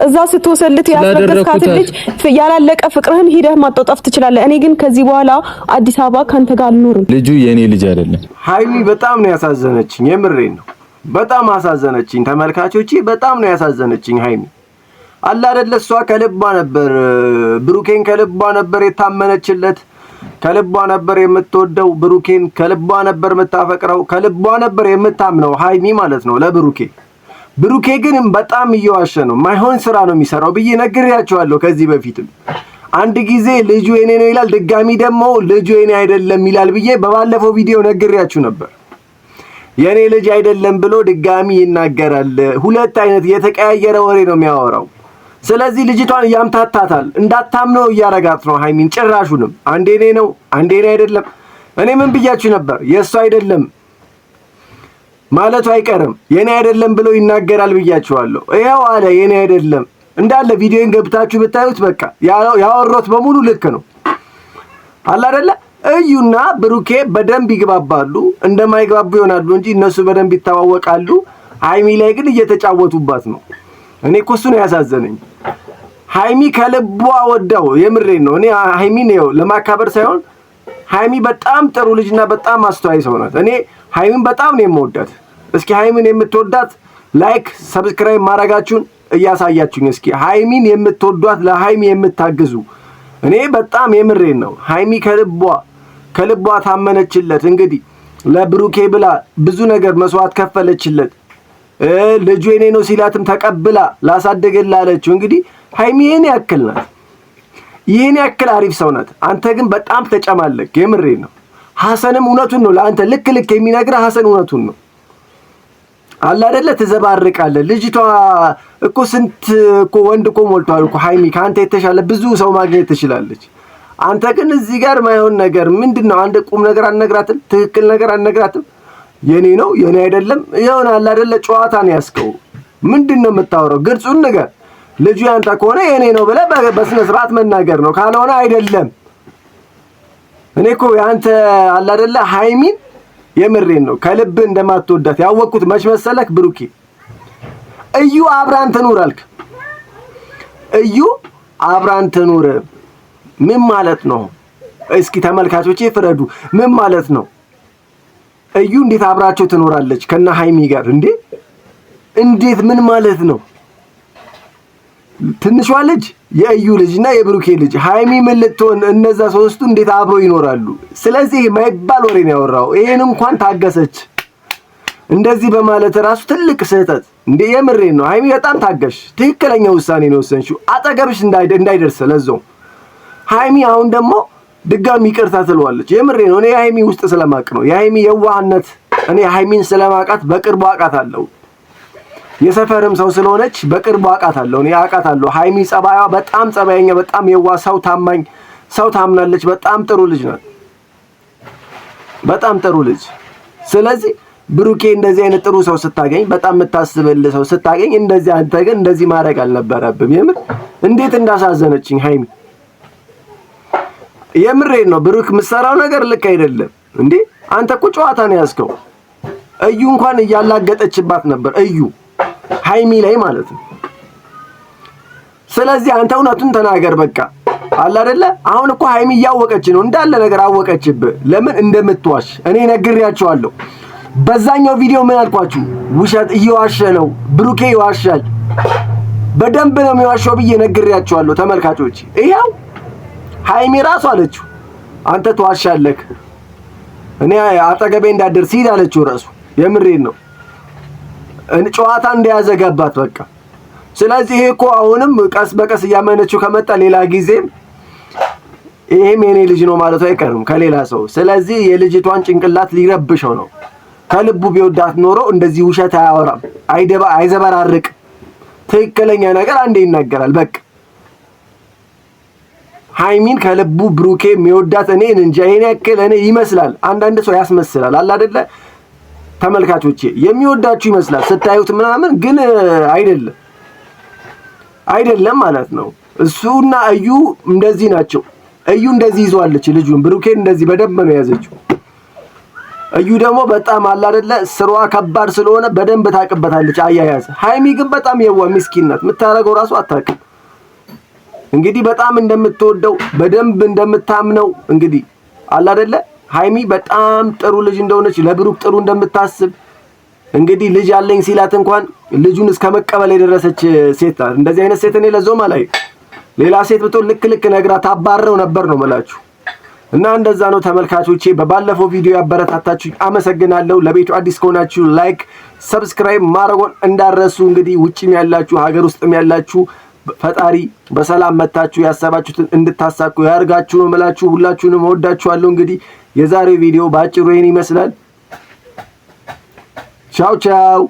እዛ ስትወሰልት ያስረገዝካትን ልጅ ያላለቀ ፍቅርህን ሂደህ ማጣጣፍ ትችላለህ። እኔ ግን ከዚህ በኋላ አዲስ አበባ ካንተ ጋር አልኖርም። ልጁ የኔ ልጅ አይደለም። ሀይሚ በጣም ነው ያሳዘነችኝ። የምሬን ነው። በጣም አሳዘነችኝ። ተመልካቾቼ በጣም ነው ያሳዘነችኝ ሀይሚ አለ አይደለ? እሷ ከልቧ ነበር ብሩኬን ከልቧ ነበር የታመነችለት፣ ከልቧ ነበር የምትወደው ብሩኬን፣ ከልቧ ነበር የምታፈቅረው፣ ከልቧ ነበር የምታምነው ሀይሚ ማለት ነው ለብሩኬ። ብሩኬ ግን በጣም እየዋሸ ነው፣ ማይሆን ስራ ነው የሚሰራው ብዬ ነግሬያቸዋለሁ ከዚህ በፊትም። አንድ ጊዜ ልጁ የኔ ነው ይላል፣ ድጋሚ ደግሞ ልጁ የኔ አይደለም ይላል ብዬ በባለፈው ቪዲዮ ነግሬያችሁ ነበር። የኔ ልጅ አይደለም ብሎ ድጋሚ ይናገራል። ሁለት አይነት የተቀያየረ ወሬ ነው የሚያወራው። ስለዚህ ልጅቷን እያምታታታል፣ እንዳታምነው እያረጋት ነው ሀይሚን። ጭራሹንም አንዴ እኔ ነው አንዴ እኔ አይደለም። እኔ ምን ብያችሁ ነበር? የእሱ አይደለም ማለቱ አይቀርም የኔ አይደለም ብሎ ይናገራል ብያችኋለሁ። ይኸው አለ የኔ አይደለም እንዳለ ቪዲዮን ገብታችሁ ብታዩት በቃ ያወሮት በሙሉ ልክ ነው አለ አይደለ? እዩና ብሩኬ በደንብ ይግባባሉ። እንደማይግባቡ ይሆናሉ እንጂ እነሱ በደንብ ይተዋወቃሉ። ሀይሚ ላይ ግን እየተጫወቱባት ነው። እኔ እኮ እሱ ነው ያሳዘነኝ። ሀይሚ ከልቧ ወዳው የምሬን ነው። እኔ ሀይሚን ይኸው ለማካበር ሳይሆን ሀይሚ በጣም ጥሩ ልጅና በጣም አስተዋይ ሰው ናት። እኔ ሀይሚን በጣም ነው የምወዳት። እስኪ ሀይሚን የምትወዳት like፣ subscribe ማድረጋችሁን እያሳያችሁኝ እስኪ ሀይሚን የምትወዷት ለሀይሚ የምታግዙ እኔ በጣም የምሬን ነው። ሀይሚ ከልቧ ከልቧ ታመነችለት። እንግዲህ ለብሩኬ ብላ ብዙ ነገር መስዋዕት ከፈለችለት። ልጁ የኔ ነው ሲላትም ተቀብላ ላሳደገላ አለችው። እንግዲህ ሀይሚ ይህን ያክል ናት። ይህን ያክል አሪፍ ሰው ናት። አንተ ግን በጣም ተጨማለቅ። የምሬን ነው። ሐሰንም እውነቱን ነው። ለአንተ ልክ ልክ የሚነግርህ ሐሰን እውነቱን ነው። አለ አይደለ? ትዘባርቃለህ። ልጅቷ እኮ ስንት እኮ ወንድ እኮ ሞልቷል እኮ ሀይሚ ከአንተ የተሻለ ብዙ ሰው ማግኘት ትችላለች። አንተ ግን እዚህ ጋር ማይሆን ነገር ምንድን ነው? አንድ ቁም ነገር አልነግራትም፣ ትክክል ነገር አልነግራትም። የኔ ነው የኔ አይደለም የሆነ አለ አይደለ? ጨዋታ ነው ያስከው። ምንድን ነው የምታወራው? ግልጹን ነገር ልጁ ያንተ ከሆነ የኔ ነው ብለህ በስነ ስርዓት መናገር ነው፣ ካልሆነ አይደለም። እኔ እኮ ያንተ አለ አይደለ ሀይሚን የምሬን ነው ከልብ እንደማትወዳት ያወቅኩት መች መሰለክ ብሩኬ፣ እዩ አብራን ትኑር አልክ። እዩ አብራን ትኑር ምን ማለት ነው? እስኪ ተመልካቾቼ ፍረዱ። ምን ማለት ነው? እዩ እንዴት አብራቸው ትኖራለች ከነ ሀይሚ ጋር እንዴ? እንዴት ምን ማለት ነው? ትንሿ ልጅ የእዩ ልጅ እና የብሩኬ ልጅ ሀይሚ ምን ልትሆን፣ እነዛ ሶስቱ እንዴት አብረው ይኖራሉ? ስለዚህ የማይባል ወሬ ነው ያወራው። ይሄን እንኳን ታገሰች እንደዚህ በማለት ራሱ ትልቅ ስህተት እንዴ! የምሬን ነው ሀይሚ በጣም ታገሽ። ትክክለኛ ውሳኔ ነው የወሰንሽው። አጠገብሽ እንዳይደርስ ለዛው ሀይሚ አሁን ደግሞ ድጋሚ ይቅርታ ትለዋለች። የምሬ ነው። እኔ የሀይሚ ውስጥ ስለማቅ ነው የሀይሚ የዋህነት። እኔ ሀይሚን ስለማቃት በቅርቡ አውቃታለሁ። የሰፈርም ሰው ስለሆነች በቅርቡ አውቃታለሁ። እኔ አውቃታለሁ። ሀይሚ ጸባይዋ በጣም ጸባየኛ፣ በጣም የዋህ ሰው፣ ታማኝ ሰው፣ ታምናለች። በጣም ጥሩ ልጅ ናት። በጣም ጥሩ ልጅ። ስለዚህ ብሩኬ እንደዚህ አይነት ጥሩ ሰው ስታገኝ፣ በጣም የምታስብልህ ሰው ስታገኝ፣ እንደዚህ አንተ ግን እንደዚህ ማድረግ አልነበረብም። የምር እንዴት እንዳሳዘነችኝ ሀይሚ የምሬን ነው። ብሩክ የምትሰራው ነገር ልክ አይደለም እንዴ! አንተ እኮ ጨዋታ ነው ያዝከው። እዩ እንኳን እያላገጠችባት ነበር፣ እዩ ሃይሚ ላይ ማለት ነው። ስለዚህ አንተ እውነቱን ተናገር በቃ አለ አይደለ? አሁን እኮ ሃይሚ እያወቀች ነው እንዳለ ነገር አወቀችብህ። ለምን እንደምትዋሽ እኔ ነግሬያቸዋለሁ። በዛኛው ቪዲዮ ምን አልኳችሁ? ውሸት እየዋሸ ነው ብሩኬ፣ ይዋሻል፣ በደንብ ነው የሚዋሸው ብዬ ነግሬያቸዋለሁ ተመልካቾች። ይኸው ሃይሚ ራሱ አለችው፣ አንተ ትዋሻለህ፣ እኔ አጠገቤ እንዳትደርስ ሂድ አለችው ራሱ። የምሬን ነው። ጨዋታ እንደያዘ ገባት በቃ። ስለዚህ ይሄ እኮ አሁንም ቀስ በቀስ እያመነችው ከመጣ ሌላ ጊዜም ይሄም የኔ ልጅ ነው ማለቱ አይቀርም ከሌላ ሰው። ስለዚህ የልጅቷን ጭንቅላት ሊረብሸው ነው። ከልቡ ቢወዳት ኖሮ እንደዚህ ውሸት አያወራም፣ አይደባ አይዘበራርቅ። ትክክለኛ ነገር አንዴ ይናገራል በቃ። ሃይሚን ከልቡ ብሩኬ የሚወዳት እኔ እንጃ ይሄን ያክል እኔ ይመስላል። አንዳንድ ሰው ያስመስላል አለ አይደለ? ተመልካቾቼ የሚወዳችሁ ይመስላል ስታዩት ምናምን፣ ግን አይደለም አይደለም ማለት ነው። እሱና እዩ እንደዚህ ናቸው። እዩ እንደዚህ ይዟለች ልጁን፣ ብሩኬን እንደዚህ በደንብ ነው የያዘችው። እዩ ደግሞ በጣም አለ አይደለ ስሯ ከባድ ስለሆነ በደንብ ታውቅበታለች አያያዝ። ሀይሚ ግን በጣም የዋ ምስኪን ናት። የምታደርገው ራሱ አታውቅም። እንግዲህ በጣም እንደምትወደው በደንብ እንደምታምነው እንግዲህ አለ አይደለ ሀይሚ በጣም ጥሩ ልጅ እንደሆነች ለብሩክ ጥሩ እንደምታስብ እንግዲህ ልጅ አለኝ ሲላት እንኳን ልጁን እስከ መቀበል የደረሰች ሴት ናት። እንደዚህ አይነት ሴት እኔ ለዞም አላይ። ሌላ ሴት ብትሆን ልክ ልክ ነግራ ታባረው ነበር ነው የምላችሁ። እና እንደዛ ነው ተመልካቾቼ። በባለፈው ቪዲዮ ያበረታታችሁ አመሰግናለሁ። ለቤቱ አዲስ ከሆናችሁ like፣ subscribe ማድረጎን እንዳረሱ። እንግዲህ ውጭም ያላችሁ ሀገር ውስጥም ያላችሁ ፈጣሪ በሰላም መታችሁ ያሰባችሁትን እንድታሳኩ ያርጋችሁ ነው የምላችሁ። ሁላችሁንም እወዳችኋለሁ። እንግዲህ የዛሬው ቪዲዮ በአጭሩ ይሄን ይመስላል። ቻው ቻው።